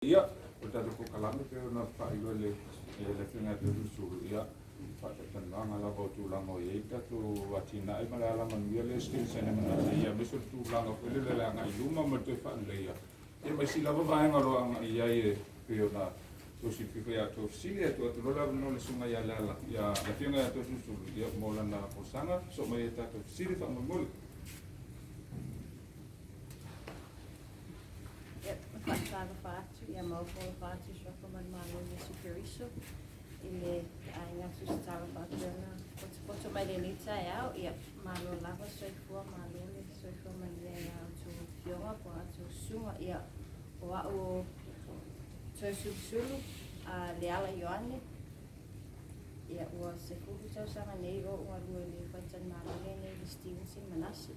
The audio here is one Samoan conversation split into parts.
Ia, o le tatou polokalame pei ona faailoa e le Afioga ia Toeolesulusulu, ia, faatalatalanoaga lava o tulaga o i ai le tatou atinae ma le alamanuia lea e Stevenson e manatu ai, aemaise o le tulaga foi lele o le agai i luma ma le toe faaleleia, ia ma isi lava vaega o lo o agai i ai e pei ona outou silafia foi i a outou fesili. Ae tuu atu loa le avanoa i le Susuga ia Leala, ia le Afioga ia Toeolesulusulu, ia mo lana folasaga, sosoo mai ai i tatou fesili faamolemole. Ia, e faatalofa atu, ia maoopoopo atu i Suafa ma le Malo o Iesu Keriso i le aiga tusitala faapea ona potopoto mai lenei taeao. Ia, malo lava soifua, malo le soifua manuia i a outou afioga po o a outou susuga. Ia, o au o Toeolesulusulu a Leala Ioane. Ia, ua 10 tausaga nei o ou galue i le faletalimalo lenei i le Stevenson Manase.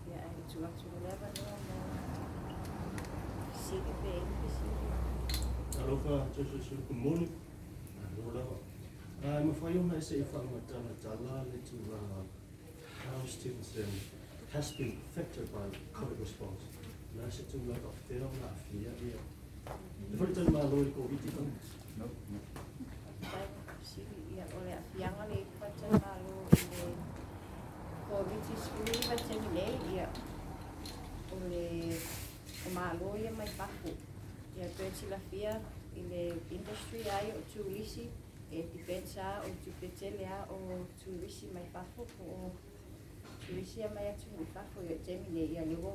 Ia, ae tuu atu loa le avanoa mo fesili pe i ai ni fesili. Talofa Toeolesulusulu Kumuli, malo lava. E mafai ona e se i faamatalatala le tulaga how Stevenson has been affected by Covid response. O le a se tulaga o fea ona aafia ia le faletalimalo i le Koviti fa? No, no. Faafetai mo le fesili. Ia, o le aafiaga lea i le faletalimalo i le Koviti-19 i le taimi nei, ia, o le o malo ia mai fafo. Ia, pei ona silafia i le industry lava ia o turisi, e depends lava, o le tupe tele lava o turisi mai fafo po o turisi ia mai atunuu i fafo. Ia, i le taimi nei, ia, lea ua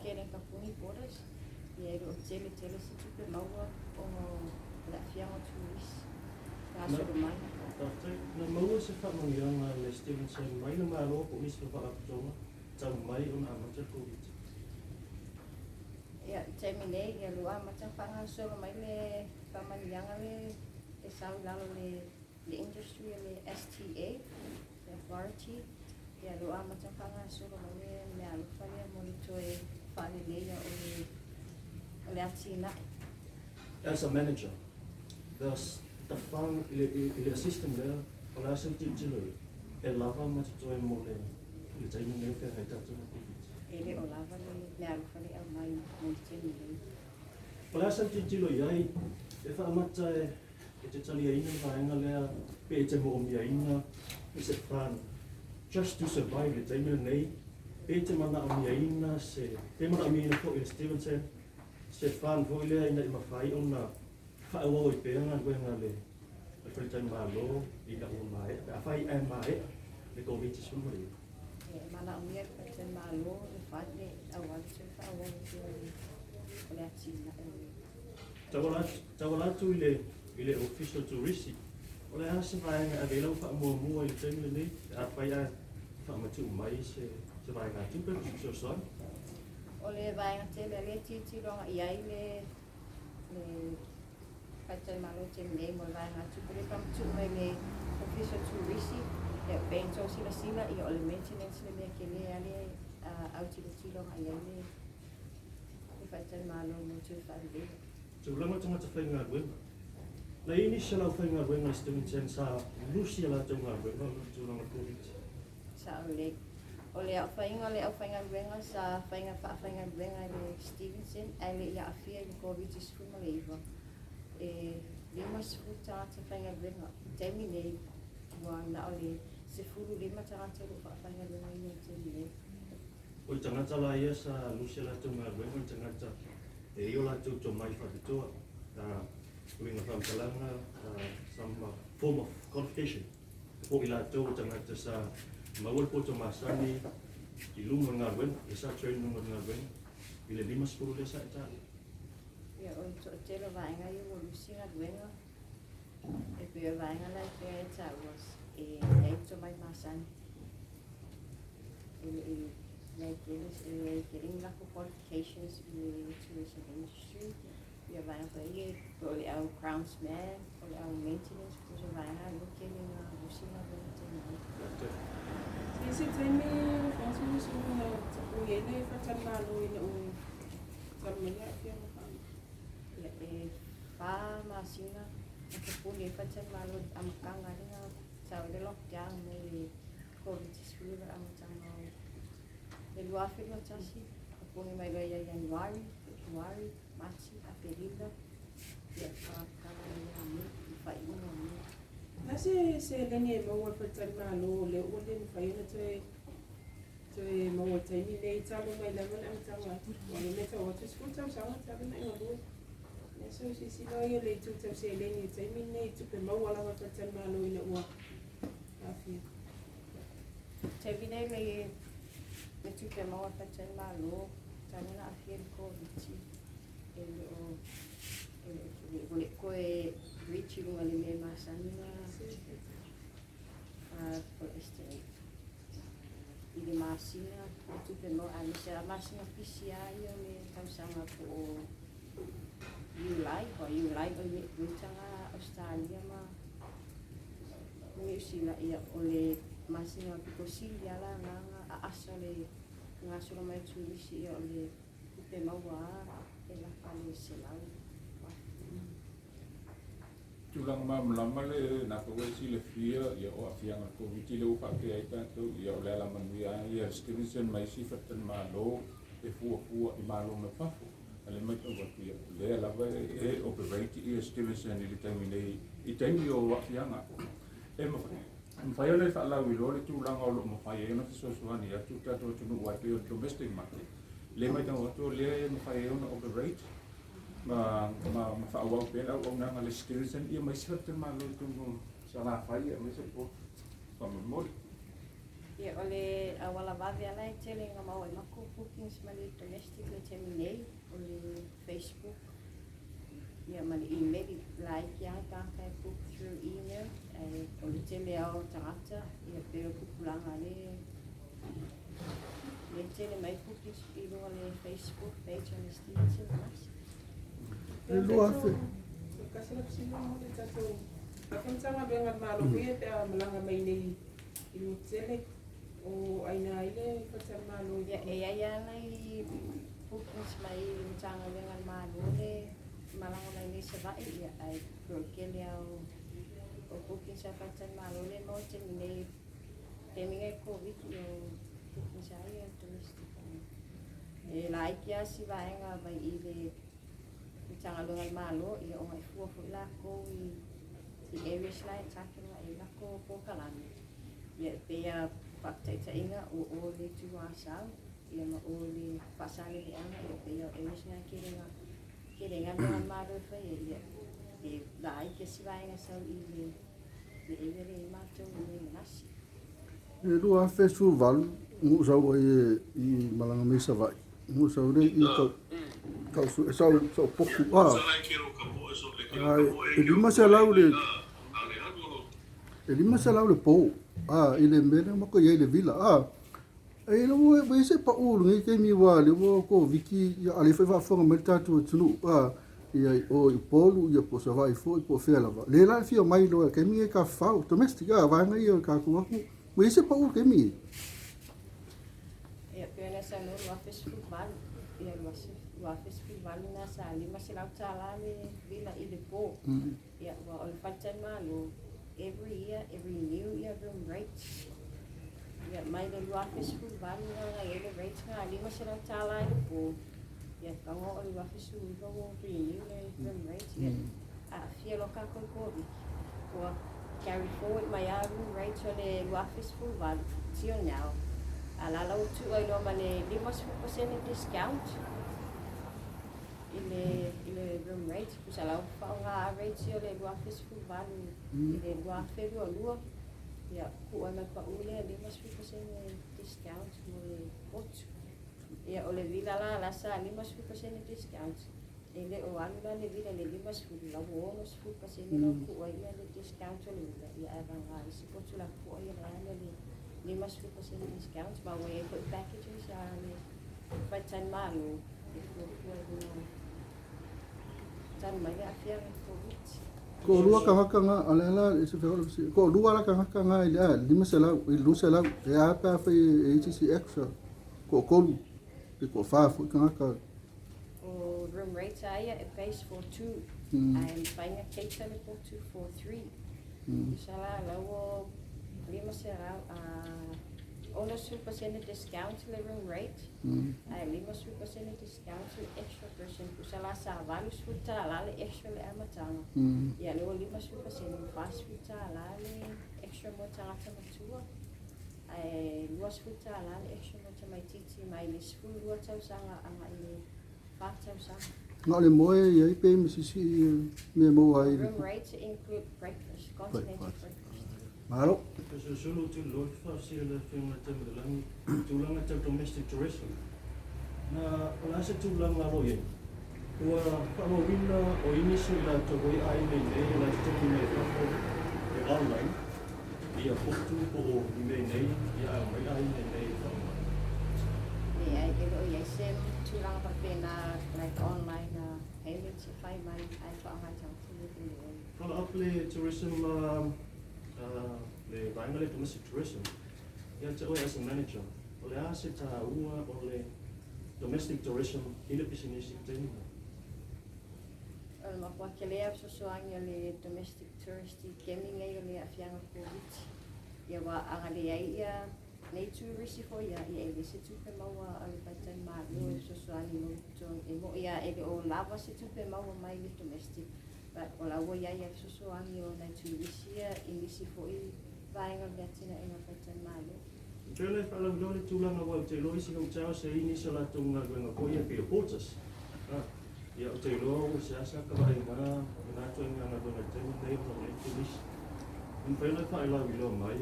tele ina tapuni borders, ia, e le o tele tele se tupe maua ona o le aafiaga o turisi gasolo mai. Faafetai. Na maua se faamanuiaga a le Stevenson mai le Malo po o nisi o faalapotopotoga talu mai ona amata le Koviti? Ia, i le taimi nei, ia, lua amata ona faagasolo mai le faamanuiaga lea e sau i lalo o le industry o le STA, le authority. Ia, lua amata ona faagasolo mai le meaalofa lea mo le toe faaleleia o le atinae. As a manager, does the fund i le, i le assistant lea, o le a se tilotilo i ai? E lava ma totoe mo le le taimi nei o feagai tatou ma Koviti? E le o lava le meaalofa lea e aumai mo le taimi nei. O le a sau tilotilo i ai e faamata e e te taliaina le vaega lea pe e te moomiaina i se fund just to survive i le taimi lenei pe te manaomiaina se pe manaomiaina foi e le Stevenson se fund foi lea ina ia mafai ona faaauau ai pea galuega a le faletalimalo ina ua maea pe afai ae maea le Koviti-19. E manaomia e le faletalimalo le fund e auala toe faaauau ai pea o le atinae o le Tauala atu i le i le Ofisa o Turisi, o le a se vaega e ave i ai lau faamuamua i le taimi lenei pe afai ae faamatuu mai se se vaegatupe po o se fesoasoani? O le vaega tele lea e tilotilo agai i ai le le faletalimalo i le taimi nei mo le vaegatupe lea e faamatuu mai le Ofisa o Turisi, ia pei ona outou silasila, ia o le maintenance le mea tele lava lea e autilotilo agai i ai le le faletalimalo mo toe faaleleia. Tulaga o tagata faigaluega. Na i ai nisi o le aufaigaluega a le Stevenson sa lusi a latou galuega ona o le tulaga o le Koviti. Sao lelei. O le aofaiga o le aufaigaluega sa faiga faafaigaluega i le Stevenson ae le i aafia i le Koviti-19, e 50 tagata faigaluega. I le taimi nei, ua na o le 15 tagata o lo o faafaigaluegaina i le taimi nei. O le tagata la ia sa lusi a latou galuega, o le tagata e i ai o latou tomai faapitoa, uiga faamatalaga, some form of qualification. Po o i latou o tagata sa maua le poto masani i luga o le galuega, le sa train i luga o le galuega, i le 50 lea sa e taua. Ia, o le toatele o vaega ia ua lusi galuega, e pei o le vaega la e pei e taua, e leai tomai masani. E le i leai tele, e leai tele ni latou qualifications i le tourism industry. Ia vaega foi ia po o le au groundsman, o le au maintenance, po o se vaega lea ua tele ina lusi galuega i taimi nei. Se isi taimi Toeolesulusulu na tapui ai le faletalimalo ina ua talu mai le aafiaga o faamai? Ia, e 4 masina na tapuni ai le faletalimalo i le amataga lea na sau ai le lockdown mai le Covid-19 i le amataga o le 2021. Totogi mai loa ia Ianuari, Fepuari, Mati, Aperila, ia faatala ia Me, i faaiuga o Me. Na se seleni e maua e le faletalimalo o lea ua le mafai ona toe toe maua i le taimi lenei talu mai lava le amataga atu. Aua o lea e matau atu e 10 tausaga talu ona e galue. Ia so silasila ia i le itu tau seleni i le taimi lenei i tupe maua lava a le faletalimalo ina ua aafia. Taimi nei le le tupe maua a le faletalimalo talu ona aafia i le Koviti e le o e le o le toe reach i luga i le mea e masani ona po o le estimate i le masina le tupe maua aemaise lava masina pisi lava ia o le tausaga po o Iulai, o Iulai o le winter Ausetalia ma Niu Sila, ia o le masina pito sili lava la agaga aasa o le gasolo mai o turisi, ia o le tupe maua lava e laka le $100,000. Tulaga malamalama lena foi ua e silafia, ia, o aafiaga o le Koviti lea ua faapea ai tatou, ia, o le alamanuia lava ia a Stevenson ma isi faletalimalo e fuafua i malo mai fafo. A o lea e matau atu, ia, o lea lava e operate ia Stevenson i le taimi nei i taimi o aafiaga. E mafai ona e faalauiloa le tulaga o lo o mafai ai ona fesoasoani atu le tatou atunuu aua e pei o le domestic market. O lea e matau atu o lea e mafai ai ona operate ma ma faaauau pea le auaunaga a le Stevenson ia ma isi faletalimalo i totonu o Salafai aemaise o faamolemole. Ia, o le auala vave lava e tele ina maua ai matou bookings ma le domestic i le taimi nei, o le Facebook ia ma le email. Laiti lava tagata e book through email, ae o le tele lava o tagata ia pei o tupulaga lea e tele mai bookings i luga o le Facebook page a le Stevenson Manase. E 2000. Kasi na fesili mo le tatou Matagaluega a le Malo foi ia pe a malaga mai nei i le motu tele o aina ai le faletalimalo i Ia, e i ai lava nai bookings mai le Matagaluega a le Malo le malaga mai nei i Savaii, ia, ae pei o le tele lava o bookings a faletalimalo lea e maua i le taimi nei, taimi nei o le Koviti, o bookings lava ia domestic. E laiti lava si vaega mai i le Matagaluega a le Malo, ia, ona e fua foi latou i areas la e target agai i ai latou polokalame. Ia, e pei lava faataitaiga o o le Itu Asau, ia ma o le Faasaleleaga, ia pei o areas na e tele ina tele ai galuega a le Malo e fai ai, ia, e laiti lava si vaega e sau i le area lea e i ai matou i Manase. E 2018 na ou sau ai i malaga mai Savaii, na ou sau lea i tau tau sau sau potu a e 500 le e 500 le po a i le mea lea matou i ai i le villa a e le ua ua i ai se pau o lenei taimi aua o lea ua Koviti a o lea foi e faafofoga mai le tatou atunuu a ia i o i Upolu ia po o Savaii foi po o fea lava lea la e afio mai loa i le taimi lenei e tafafao domestic a vaega ia o le tatou atunuu ua i ai se pau o le taimi lenei. Ia, pei ona saunoa 2018, ia 2018 na sa $500 le villa i le po. Ia, ua o le faletalimalo, every year e renew ia room rates. Ia, mai le 2018 na na i ai le rates na $500 i le po. Ia, tago o le 2019 ua renew le room rates. Ia, aafia loa tatou i Koviti. Ua carry forward mai lava room rates o le 2018 till now. A la la ua tuu ai loa ma le 50% discount i le i le room rates. Tusa la ua faaaoga rates ia o le 2018 i le 2022. Ia, tuu ai ma le pau lea 50% discount mo le potu. Ia, o le villa la la sa 50% discount. E le o alu la le villa i le 50, la ua 60% la ua tuu ai le discount o le villa. Ia, ae vagana isi potu lapopoa ia la e alu le 50% discount. Ma ua i ai foi packages a le faletalimalo e fuafua i luga talu mai le aafiaga i le Koviti. Toalua tagata na, a o le a la e toalua la tagata na i le a 500 i le 200 e a pe afai e i ai se isi extra toatolu pe toafa foi tagata. O room rates a ia e base for two, ae mafai ona cater le potu for three. Tusa la la ua 500 a 60% discount le room rate, ae 50% discount le extra person. Tusa la sa $80 le extra le amataga. Ia lea ua 50%, ua $40 le extra mo tagata matua, ae $20 le extra mo tamaititi mai le 12 tausaga agai le 4 tausaga. Na o le moe e i ai pe ma se isi mea e maua ai i le. Room rates include breakfast, continental Breakfast. Breakfast. Malo. Fesoasoani ou te iloa ke faafesili a le Afioga i le Taimalelagi i tulaga tau domestic tourism. Na o le a se tulaga o lo o i ai? Ua faamauina o i nisi o i latou ua i aiga i nei e latou togi mai fafo e online ia potu po o ni mea i nei ia ae omai aiga i nei e faaaoga. Leai, e le o i ai se tulaga faapena like online payments e fai mai ae faaaoga e tagata le leai. Follow up le tourism le vaega lea domestic tourism. Ia te oe as a manager, o le a se taua o le domestic tourism i le pisinisi i taimi nei? O le makuā tele lava fesoasoani a le domestic tourist i taimi nei o le aafiaga o Koviti. Ia aua a na leai ia nei turisi foi ia, ia e leai se tupe maua a le faletalimalo e fesoasoani mo le totogi. E mo'i lava e le o lava se tupe maua mai le domestic, but o la ua i ai lava le fesoasoani o nai turisi ia i nisi foi vaega o le atinaega o le faletalimalo. E pei ona e faalauiloa le tulaga aua ou te iloa isi hotels e i ai nisi o latou galuega foi ia pei o porters. A, ia ou te iloa ua seasea ka vaaiga i na ituaiga galuega i le taimi lenei ona ua leai turisi. E mafai ona e faalauiloa mai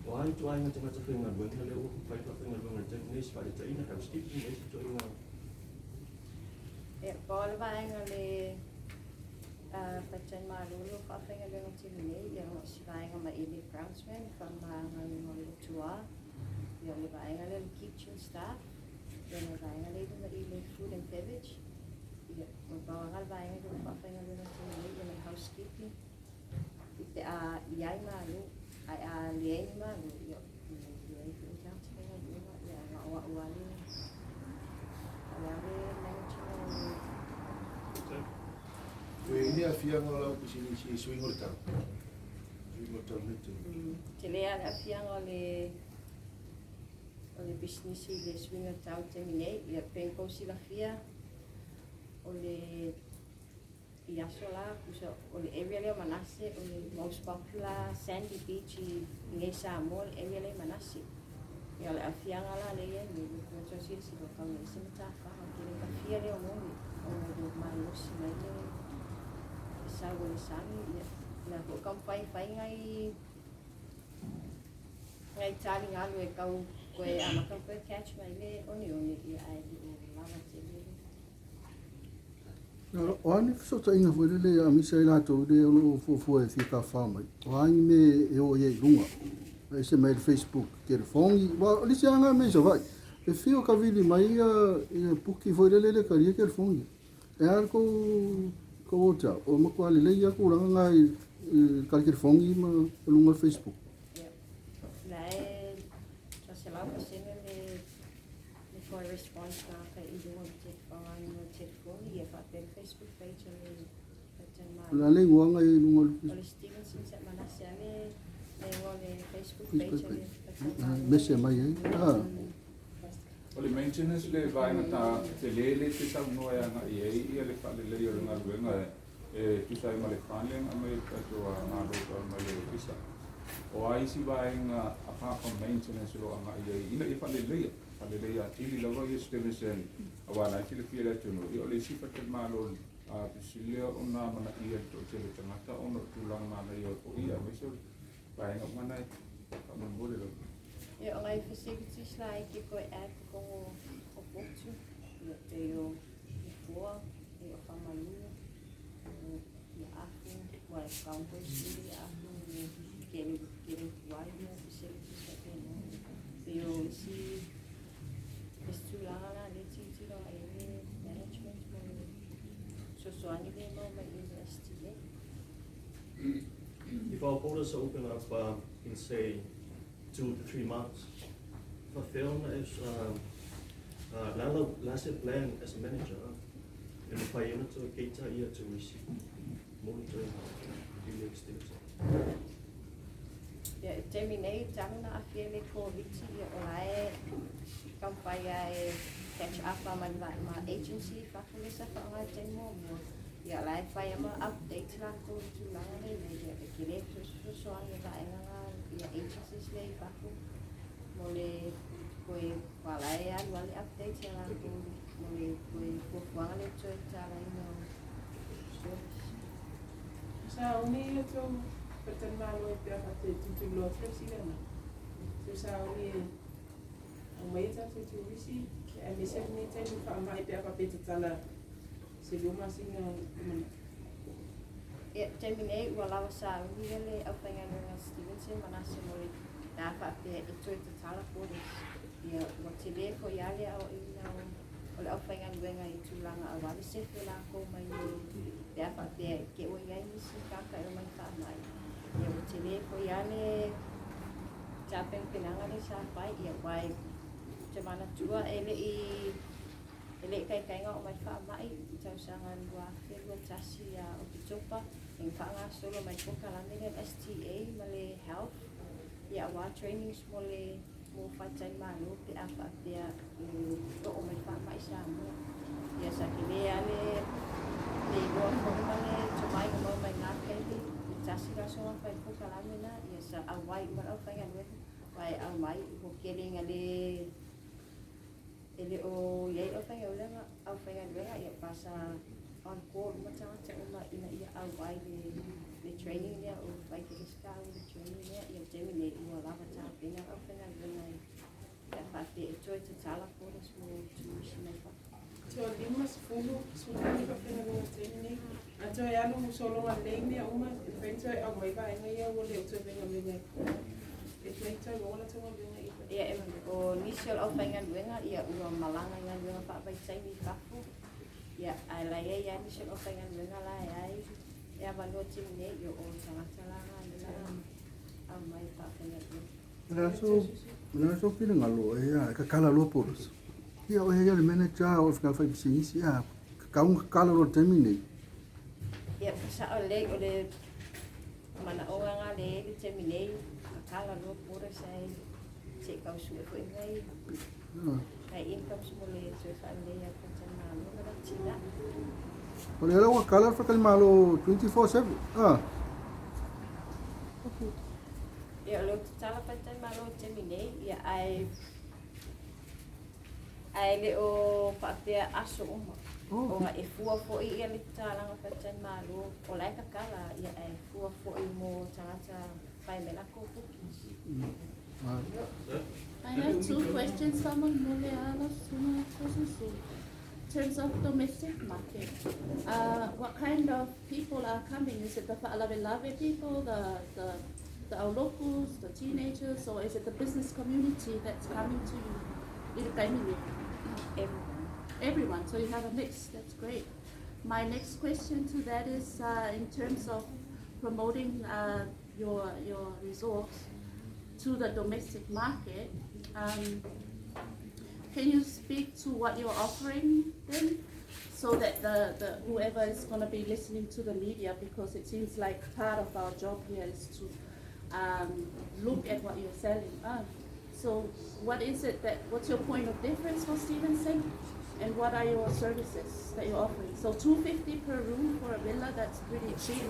o a ituaiga tagata faigaluega lea ua mafai ona faafaigaluega i le taimi lenei, se faataitaiga housekeeping ma isi ituaiga. Ia, pau lava le vaega le faletalimalo o lo o faafaigaluega tele nei, ia o si vaega mai i le groundsman, faamama o le tuā, ia o le vaega lea o le kitchen staff, ia o le vaega lea i luga i le food and beverage, ia o le pau lava le vaega lea o faafaigaluega tele nei, ia ma le housekeeping, i pe a i ai malo, ae a leai ni malo, ia e leai foi ni tagata faigaluega, ia na o au lava le au lava le manager o le. Ua i ai ni aafiaga o lau pisinisi i suiga o le tau? Suiga o le tau i lenei taimi. Tele lava le aafiaga o le o le pisinisi i le suiga o le tau i le taimi nei. Ia pei ona tou silafia o le i aso la tusa o le area lea o Manase o le most popular sandy beach i inei Samoa le area lea i Manase. Ia o le aafiaga la lea i ai nei, ua toe silasila ua tau leai se matafaga, ou te le tafia le oneone ona e le o malolosi mai le sau o le sami. Ia o le a foi taumafai e fai nai nai taligalu e tau toe amata ona toe catch mai le oneone, ia ae le o lava tele le. O a ni fesootaiga foi lele e aemaise ai latou le o lo o fuafua e fia tafafao mai? O a ni mea e o ai i luga? E ese mai le Facebook, telefoni, aua o le isi lava lena mea i Savaii, e fiu e kavili mai ia puki foi lele e le talia telefoni. E a le tou tou hotel? O matua lelei lava tulaga na i le tali telefoni ma luga o le Facebook. Ia, la e 100% le le toe response tagata i luga o le telefoni, o le telefoni ia faapea le Facebook page a le O le a le igoaga i luga o le O le Stevenson's at Manase a le le igoa o le Facebook page a le Faletalimalo. Mese mai ai. Ah. O le maintenance le vaega ta tele le te saunoa e agai i ai ia le faalelei o le galuega e tusa ai ma le fund lea na aumai e le tatou Malo tau mai le Ofisa. O a isi vaega apart from maintenance o lo o agai i ai ina ia faaleleia, faaleleia atili lava ia Stevenson aua o la e silafia e le atunuu, ia o le isi faletalimalo fesili lea ona amanaia le toatele o tagata ona o tulaga manaia o ia aemaise o le vaega uma lena e faamolemole lava. Ia, o nai facilities laiti e toe add totonu o potu, ia pei o nofoa, ia o faamalu, ia afu, ua e count foi sili afu kele kele tuai ia facilities faapena. Pei o isi isi tulaga la lea e tilotilo agai i ai le management mo le fesoasoani lea e maua mai i le STA. If our borders are open up in say 2 to 3 months, faapefea ona e le a lau le a se plan as a manager e mafai ai ona toe cater ia turisi mo le toe i le extent? Ia, i le taimi nei, talu ona aafia i le Koviti, ia o la e taumafai lava e catch up lava ma le ma agency i fafo lea sa faaaoga i le taimi muamua. Ia o la e fai lava ma update latou i le tulaga lea i ai. Ia e tele fesoasoani a vaega na ia agencies lea i fafo mo le toe aua o la e alu lava le update a latou mo le toe fuafuaga lea o le toe tatalaina o service. Sauni le tou faletalimalo e pe a faapea e tulituliloa atu le fesili lena. So sauni e aumai a tatou turisi aemaise lenei taimi o faamai pe a faapea e tatala se 2 masina lumanai. Ia, taimi nei ua lava sauni le aufaigaluega a Stevenson Manase mo le pe a faapea e toe tatala borders. Ia, ua tele foi lava le aoaiina o le aufaigaluega i tulaga aua le sefe o latou mai le pe a faapea te i ua i ai nisi tagata e omai faamai. Ia, ua tele foi lava le tapenapenaga lea sa fai. Ia, aua ou te manatua e le i taitai ona oo mai le faamai i tausaga 2021 ia Oketopa, e na faagasolo mai polokalame lea a le STA ma le Health, ia aua trainings mo le mo faletalimalo pe a faapea e oo mai le faamai i Samoa. Ia sa tele lava le iloa foi ma le tomai na maua mai na taimi, e tasi le aso na fai ai le polokalame lena, ia sa auai uma le aufaigaluega, aua e aumai ua tele ina le e le o i ai le aufaigaluega, ia pa sa on call uma tagata uma ina ia auai le training lea o fai tele se taua i le training lea. Ia, le taimi nei ua lava tapena le aufaigaluega pe a faapea e toe tatala borders mo turisi mai fafo. So 50, 15 faafaigaluega i le taimi nei. A toe alu sologa lelei mea uma, e mafai ona toe aumai vaega ia ua le o toe faigaluega e toe tauaua latou galuega i. Ia, o nisi o le aufaigaluega ia ua malaga i galuega faavaitaimi i fafo, ia ae la e i ai lava nisi o le aufaigaluega la e ai e avanoa taimi nei, ia o tagata la na aumai faafaigaluega. O le aso finagalo e ia e kakala loa borders. Ia o ia le manager o le faipisinisi ia kakau kakala loa le taimi nei. Ia, sao lelei, o le manaoga na le i le taimi nei, kakala loa borders ae se i tausue foi nai nai incomes mo le toe faalelei a le faletalimalo ma le atinae. O le ala ua kala le faletalimalo 24/7. Ah. Ia, o le tatala faletalimalo i le taimi nei, ia ae le o faapea aso uma. Ona e fua foi ia le tatalaga faletalimalo, o la e tatala, ia ae fua foi mo tagata fai mai latou bookings. I have two questions. Faamolemole lau Susuga Tosusu. In terms of domestic market, what kind of people are coming? Is it the fa'alavelave people, the aulokus, the teenagers, or is it the business community that's coming to you? I le taimi nei? Everyone. Everyone. So you have a mix. That's great. My next question to that is in terms of promoting your resort to the domestic market. Can you speak to what you're offering them so that the whoever is going to be listening to the media, because it seems like part of our job here is to look at what you're selling. So what is it that, what's your point of difference for Stevenson? And what are your services that you're offering? So 250 per room for a villa, that's pretty cheap.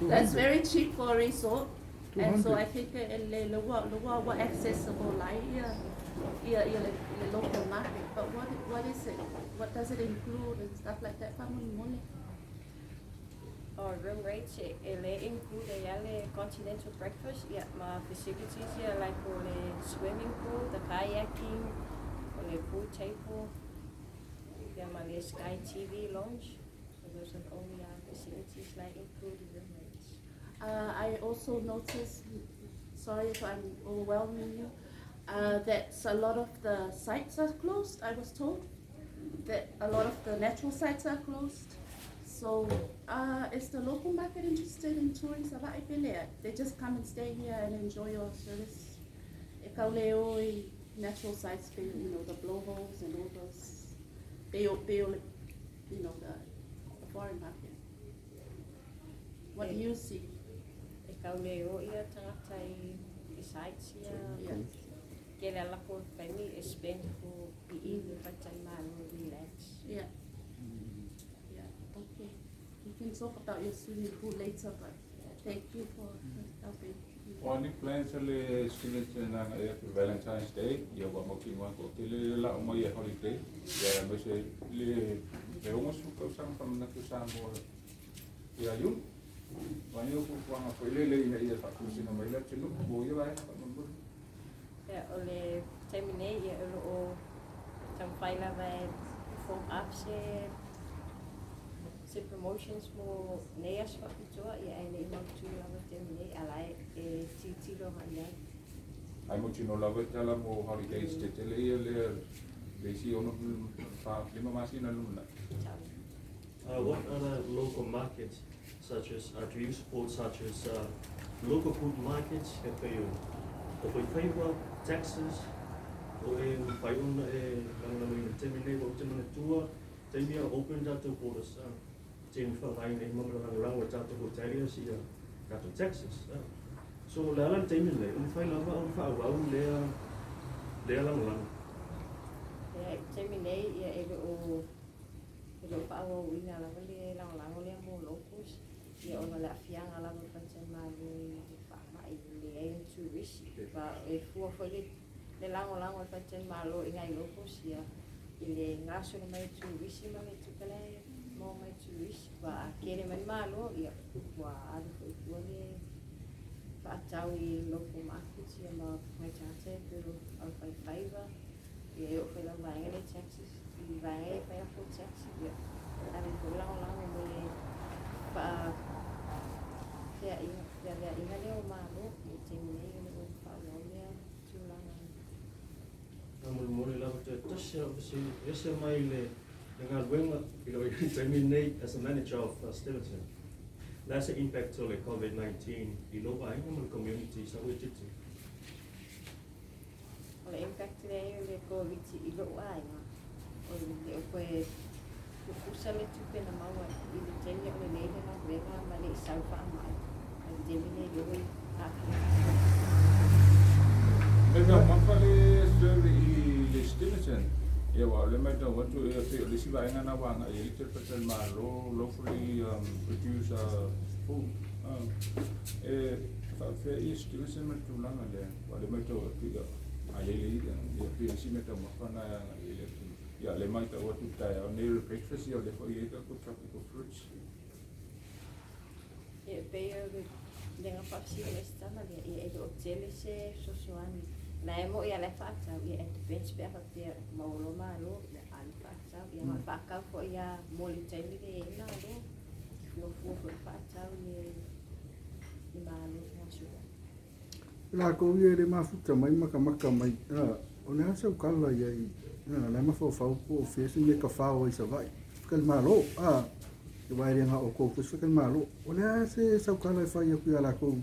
That's very cheap for a resort. And so I think le le wa le wa wa accessible like ia le local market. But what is it? What does it include and stuff like that? Faamolemole. O room rates e le include ia le continental breakfast, ia ma facilities ia like o le swimming pool, the kayaking, o le pool table, ia ma le Sky TV lounge. So those are the only facilities like include the room rates. I also noticed, sorry if I'm overwhelming you, that a lot of the sites are closed. I was told that a lot of the natural sites are closed. So, is the local market interested in touring Savaii pe leai? They just come and stay here and enjoy your service. E kauleo i natural sites, the blowholes and all those, the foreign market. What do you see? E Tau le o ia tagata i sites ia. Tele a lakou taimi e spend i i le faletalimalo e relax. Yeah. Yeah. Okay. You can talk about your swimming pool later, but thank you for helping. O a ni plans a le Stevenson agai atu i Valentine's Day, ia ua mautinoa ai toatele le lau mai e holiday, ia aemaise le 60 tausaga faamanatu Samoa ia Iuni. O a ni ou fuafuaga foi lele ina ia faatusina mai le atunuu mo ia vaega faamolemole. Ia, o le taimi nei, ia, o lo o taumafai lava e form up se promotions mo nei aso faapitoa, ia, ae le i mautu lava i le taimi nei, a o la e tilotilo agai i ai. Ai mautinoa lava e tala mo holidays tetele ia lea le isi 6 5 masina i le lumanai. What other local markets such as do you support such as local food markets e pei o Tokoifaiva, taxes, o e mafai ona e lagolagoina i le taimi nei ua ou te manatua taimi a open tatou borders taimi faaaogaina ai ma lagolago e tatou hoteliers ia tatou taxes. So o le ala le taimi lenei, o mafai lava ona faaauau lea lea lagolago. Ia, i le taimi nei, ia, e le o faaauauina lava le lagolago lea mo locals, ia, ona o le aafiaga lava o le faletalimalo i le faamai, e leai ni turisi. Ma e fua foi le lagolago a le faletalimalo i nai locals, ia, i le gasolo mai o turisi ma le tupe la e maua mai i turisi. Aua a tele mai le malo, ia, ua alu foi i tua le faatau i local markets, ia, ma nai tagata e pei o aufaifaiva, ia, e oo foi i lau vaega lea taxes, i vaega ia e fai latou tax, ia, ave foi le lagolago mo le faafeaveaiga lea o malo. I le taimi nei o le o faaauau lea tulaga. Faamolemole lava toe tasi lau fesili, ese mai le galuega i lou taimi lenei as a manager of Stevenson. O le a se impact o le COVID-19 i lou aiga ma le community sa ua tilotilo? O le impact lea o le Koviti i lou aiga, o le o toe pupusa le tupe na maua i le taimi o lelei le galuega ma le i sau faamai. A o le taimi lenei lea ua aafia. Me taumafa le serve i le Stevenson, ia aua o lea e matau atu e pei o le isi vaega na ua agai i ai le tele faletalimalo locally produce food. E faapefea ia Stevenson ma le tulaga lea, aua o lea e matau atu ia a i ai le ia pei o isi mea taumafa na e agai i ai le atunuu. Ia o lea e matau atu i le taeao nei o le breakfast ia o lea foi e i ai tatou tropical fruits. Ia, e pei o le lega faafesili mai se tama lea, ia, e le o tele se fesoasoani. La e mo'i a la e faatau, ia, e depends pe a faapea maua loa malo, ia, alu faatau. Ia, ma faatau foi lava mo le taimi lea e i ai malo. E fuafua foi le faatau i le malo e gasolo ai. Lakou ia e le mafuta mai makamaka mai, o le a sau kala i ai, la e mafaufau po o fea se mea e tafao ai i Savaii, faletalimalo, aua e le na o outou foi se faletalimalo. O le a se saukala e fai atu ia lakou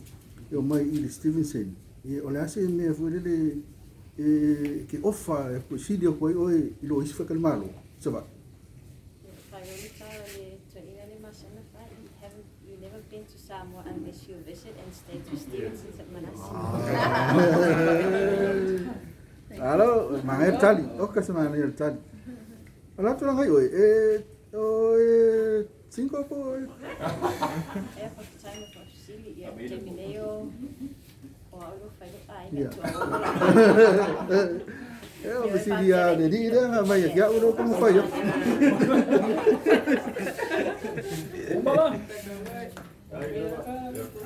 e omai i le Stevenson, o le a se mea foi lele e te ofa e sili atu ai oe i lo isi faletalimalo i Savaii? Fai o le tala le toeaina le masani ona fai, you haven't, you never been to Samoa unless you visit and stay to Stevenson's at Manase. Alo, manaia le tali. Oka se manaia le tali. O le a tulaga ai oe, e, o e single po o e? Ea faafetai mo faafesili, ia, o le taimi nei o o au lo fai lou aiga tuaoi. E o fesili a le alii lea na aumai ia te au lea ou te taumafai atu.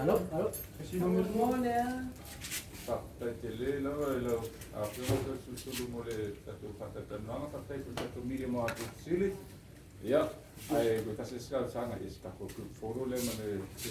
Alo, alo. Faafetai tele lava i lau Afioga Toeolesulusulu mo le tatou faatalatalanoaga. Faafetai foi i le tatou media mo a outou fesili. Ia, ae toe tasi se talosaga i se tatou group photo lea ma le